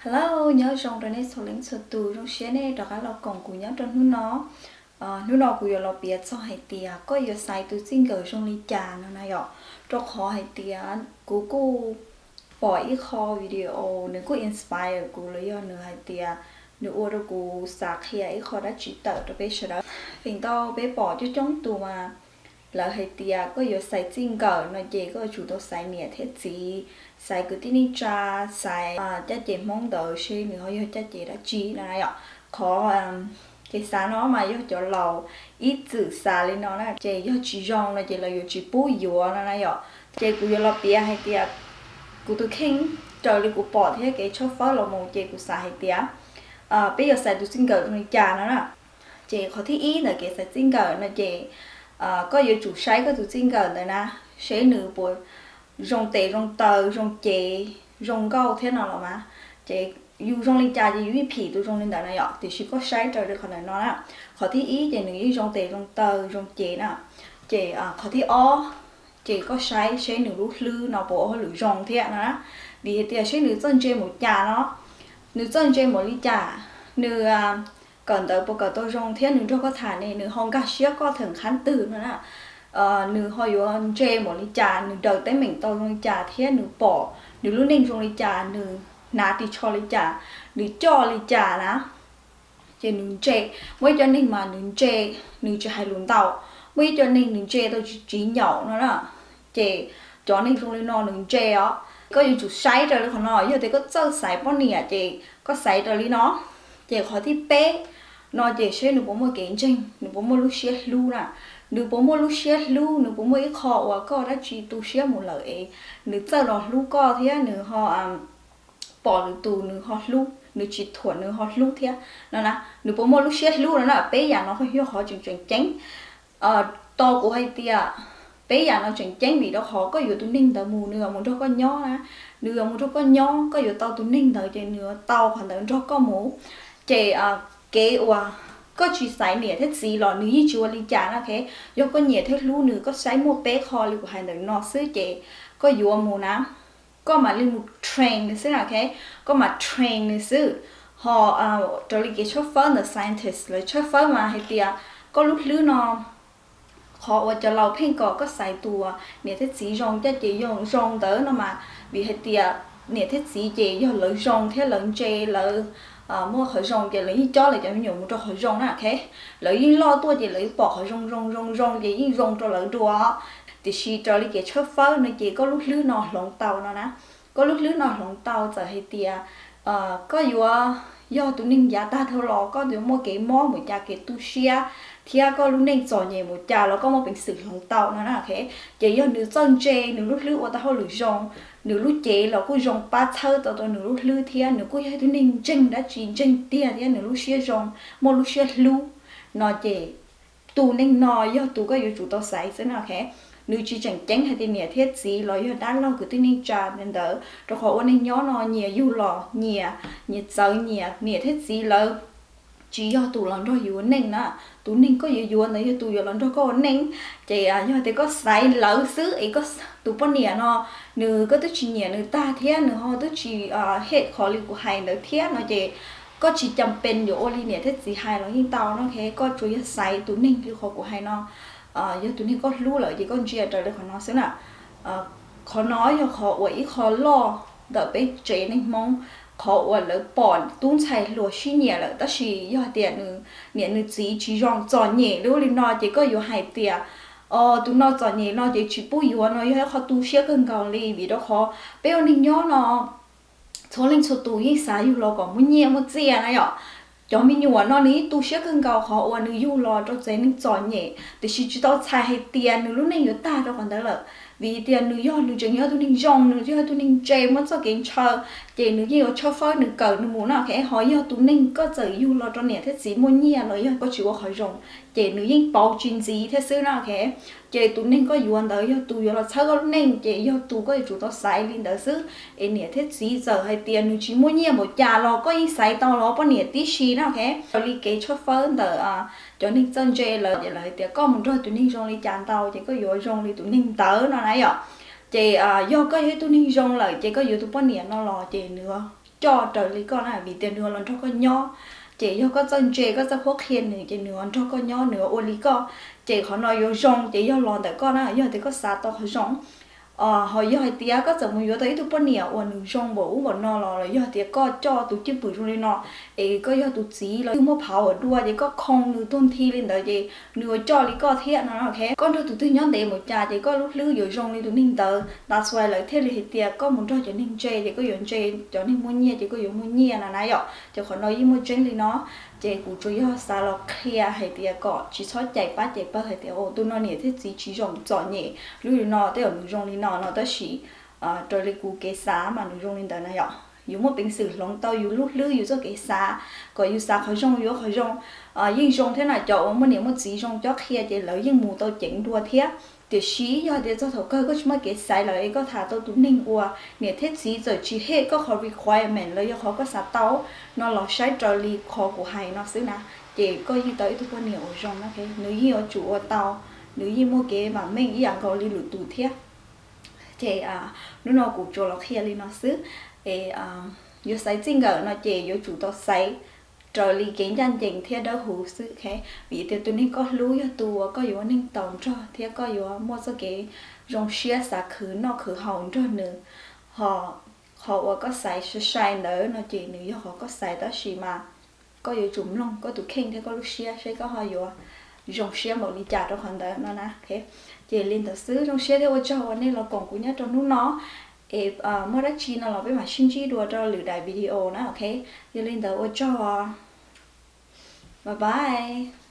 Hello, nyob zoo rau nej txhua leej txhua tus, zoo siab nej rov qab los koom kuv nyob rau hnub no. Hnub no kuv yuav los piav txog hais tias koj yuav xaiv tus txij nkawm zoo li cas no na yom. Rau qhov hais tias kuv kuj pom ib qho video nws kuj inspire kuv los yog nws hais tias nws ua rau kuv xav qhia ib qho dab tsi tawm rau peb sawv daws. Feem ntau peb pom coob coob tus mas lawv hais tias koj yuav xaiv txij nkawm no ces koj yuav tsum tau xaiv niam thiab txiv, xaiv kwv tij neej tsa, xaiv caj ces Hmoob ntawd seb nws ho yog caj ces dab tsi no na yom. Qhov kev xav no mas yog cov laus ib txwm xav li no na, ces yog tsis zoo no ces lawv yuav tsis pub yuav no na yom. Ces kuv yuav los piav hais tias kuv tus kheej raws li kuv pom thiab kev tshawb fawb los mus ces kuv xav hais tias peb yuav xaiv tus txij nkawm zoo li cas no na. Ces qhov thib ib ntawm kev xaiv txij nkawm no ces koj yuav tsum saib koj tus txij nkawm ntawd na, seb nws puas zoo tes zoo taw, zoo cev, zoo nkauj thiab no los mas. Ces yus zoo li cas ces yus yeej phim tus zoo li ntawd na yom, tiam sis koj saib raws li qhov ntawm no na. Qhov thib ib ces nws yeej zoo tes zoo taw zoo cev na. Ces qhov thib ob ces koj saib seb nws lub hlwb no puas ua hauj lwm zoo thiab no na. Vim hais tias seb nws txawj ntse mus cas no, nws txawj ntse mus li cas, nws kawm ntawv puas kawm tau zoo thiab nws nrog koj tham ne nws ho nkag siab koj theem qhab twg no na. Nws ho yuav ntse mus li cas, nws daws teeb meem tau zoo li cas thiab nws pom nws lub neej zoo li cas, nws hnav ris tsho li cas, nws coj li cas na. Ces nws ntse, muaj ib co neeg mas nws ntse, nws tsis hais lus ntau, muaj ib co neeg nws ntse tau tsis tsis nyaum no na. Ces cov neeg zoo li no nws ntse os. Koj yuav tsum saib raws li qhov no, yog tias koj txawj xaiv poj niam ces koj xaiv raws li no. Ces qhov thib peb no ces seb nws puas muaj kev ntseeg, nws puas muaj lub siab hlub na. Nws puas muaj lub siab hlub, nws puas muaj ib qho uas koj dab tsi tu siab mus lawm es nws txawj los hlub koj thiab nws ho pom lwm tus nws ho hlub, nws tsis thuam nws ho hlub thiab no na. Nws puas muaj lub siab hlub no na, peb yam no yog qhov tseem tseem ceeb. Tos kuv hais tias peb yam no tseem ceeb vim rau qhov koj yuav tus neeg ntawd mus nws yuav mus nrog koj nyob na. Nws yuav mus nrog koj nyob, koj yuav tau tus neeg ntawd ces nws yuav tau qhov ntawd nrog koj mus. Ces kev uas koj tsis xaiv niam thiab txiv los nws yeej tsis ua li cas na. Yog koj nyiam thiab hlub nws, koj saib muaj peb qho li kuv hais ntawm no xwb ces koj yuav mus na. Koj mam li mus train nws xwb na, ok? Koj mam train nws xwb. Ho raws li kev tshawb fawb ntawm scientist lawv tshawb fawb mas hais tias koj lub hlwb no, qhov uas cov laus pheej kom koj xaiv tus niam thiab txiv zoo, caj ces zoo zoo ntawd no mas vim hais tias niam thiab txiv ces yog lawv zoo thiab lawv ntse, lawv muaj qhov zoo ces lawv yeej coj lawv cov me nyuam mus rau qhov zoo na, ok? Lawv yeej loj tuaj ces lawv pom qhov zoo zoo zoo zoo ces yeej zoo rau lawv dua. Tiam sis raws li kev tshawb fawb no ces koj lub hlwb no hloov tau no na. Koj lub hlwb no hloov tau txawm hais tias koj yuav yog tus neeg yav tag dhau los koj yuav muaj kev mob mus cas, kev tu siab thiab koj lub neej txom nyem mus cas los koj muaj peev xwm hloov tau no na, ok? Ces yog nws txawj ntse, nws lub hlwb ua tau hauj lwm zoo, nws lub cev los kuj zoo pab txhawb tau tau nws lub hlwb thiab nws kuj yog ib tug neeg ntseeg dab tsi ntseeg tiag thiab nws lub siab zoo, muaj lub siab hlub no ces tus neeg no yog tus koj yuav tsum tau xaiv xwb no, ok? Nws tsis tseem ceeb hais tias niam thiab txiv los yog dab laug kwv tij neej tsa ntawd, rau qhov ua neeg nyob no nyias yug los nyias, nyias txawv nyias, niam thiab txiv lawv tsis yog tus los nrog yus ua neej na. Tus neeg koj yuav yuav ntawd yog tus yuav los nrog koj ua neej. Ces yog tias koj xaiv lawv xwb es koj, tus poj niam no nws, koj twb tsis nyiam nws tag thiab nws ho twb tsis hate qhov li kuv hais ntawd thiab no ces koj tsis cam pees yuav ua li niam thiab txiv hais los yeej tau no, ok? Koj tsuas yog xaiv tus neeg li qhov kuv hais no, yog tus neeg koj hlub lawm ces koj ntsia raws li qhov no xwb na. Qhov no yog qhov uas ib qho loj ntawm peb tsev neeg Hmoob, qhov uas lawv pom tub ntxhais hluas sib nyiam lawm tab sis yog tias nws niam nws txiv tsis zoo, txom nyem li ub li no ces koj yuav hais tias, o, tus no txom nyem no ces tsis pub yuav no yog ib qho tu siab kawg nkaus li vim rau qhov peb ua neeg nyob no txhua leej txhua tus yeej xav yug los kom muaj nyiaj muaj txiaj na yom. Cov me nyuam no nws yeej tu siab kawg nkaus qhov uas nws yug los rau tsev neeg txom nyem tiam sis tsis tau txhais hais tias nws lub neej yuav tag rau qhov ntawd lawm. Vim tias nws yog, nws tseem yog tus neeg zoo, nws yog tus neeg ntse muaj txoj kev ntshaw, ces nws yeej yuav tshawb fawb nws kawm nws mus na, ok? Ho yog tus neeg koj txawm yug los rau niam thiab txiv muaj nyiaj los yog koj tsis ua qhov zoo, ces nws yeej pauv tsis ntxiv thiab xwb na, ok? Ces tus neeg koj yuav ntawd yog tus yuav los txhawb koj lub neej, ces yog tus koj yuav tsum tau xaiv li ntawd xwb. Es niam thiab txiv txawm hais tias nws tsis muaj nyiaj npaum cas los koj yeej xaiv tau los poj niam tib si na, ok? Raws li kev tshawb fawb ntawm cov neeg txawj ntse lawm ces lawv hais tias koj mus nrog tus neeg zoo li cas ntau ces koj yuav zoo li tus neeg ntawd no na yom. Ces yog koj yog ib tug neeg zoo lawm ces koj yuav tus poj niam no los ces nws coj raws li koj na, vim tias nws los nrog koj nyob. Ces yog koj txawj ntse, koj txawj qhuab qhia nws, ces nws los nrog koj nyob, nws ua li koj, ces qhov no yuav zoo, ces yog los ntawm koj na. Yog tias koj xav tau qhov zoo, ho yog hais tias koj txawm mus yuav tau ib tug poj niam uas nws zoo npaum ub npaum no los, los yog tias koj coj tus cwj pwm zoo li no, es koj yog tus txiv los yog muaj power dua, ces koj khoo nws tuag nthi li ntawd, ces nws yuav coj li koj thiab no. Koj nrog tus twg nyob ntev mus cas, ces koj lub hlwb yuav zoo li tus neeg ntawd. That's why lawv thiaj li hais tias koj mus nrog cov neeg ntse, ces koj yuav ntse cov neeg muaj nyiaj, ces koj yuav muaj nyiaj no na yom. Ces qhov no yeej muaj tseeb li no. Ces kuv tsuas yog xav los qhia hais tias kom tsis txhob cais pab cais pawg hais tias, o, tus no niam thiab txiv tsis zoo, txom nyem, lub li no, tej zaum nws zoo li no no, tab sis raws li kuv kev xav mas nws zoo li ntawd na yom. Yus muaj peev xwm hloov tau yus lub hlwb, yus txoj kev xav, kom yus xav qhov zoo yuav qhov zoo, yeej zoo thiab na. Cov uas muaj niam muaj txiv zoo cob qhia, ces lawv yeej mus tau ceev dua thiab. Tiam sis yog tias txog thaum kawg koj tsis muaj kev xaiv lawm, es koj tham tau tus neeg uas niam thiab txiv txawm tsis hit koj qhov requirement los yog qhov koj xav tau no los saib raws li qhov kuv hais no xwb na, ces koj yeej tau ib tug poj niam uas zoo na. Nws yeej yuav tsum ua tau, nws yeej muaj kev vam meej ib yam nkaus li lwm tus thiab. Ces hnub no kuv tsuas los qhia li no xwb. Es yuav xaiv txij nkawm no ces yuav tsum tau xaiv raws li kev ncaj ncees thiab dawb huv xwb. Vim tias tus neeg koj hlub yog tus uas koj yuav ua neej tau nrog thiab koj yuav muaj txoj kev zoo siab xav khwv noj khwv haus nrog nws. Ho qhov uas koj xaiv sai sai ntawd no ces nws yog qhov koj xaiv, tab sis mas koj yuav tsum mloog koj tus kheej thiab koj lub siab seb koj ho yuav zoo siab npaum li cas rau qhov ntawd no na. Ces li ntawd xwb, zoo siab thiab ua tsaug uas nej los koom kuv nyob rau hnub no. Es muaj dab tsi no los peb mam sib ntsib dua rau lwm daim video na, ok? Yog li ntawd ua tsaug, bye bye.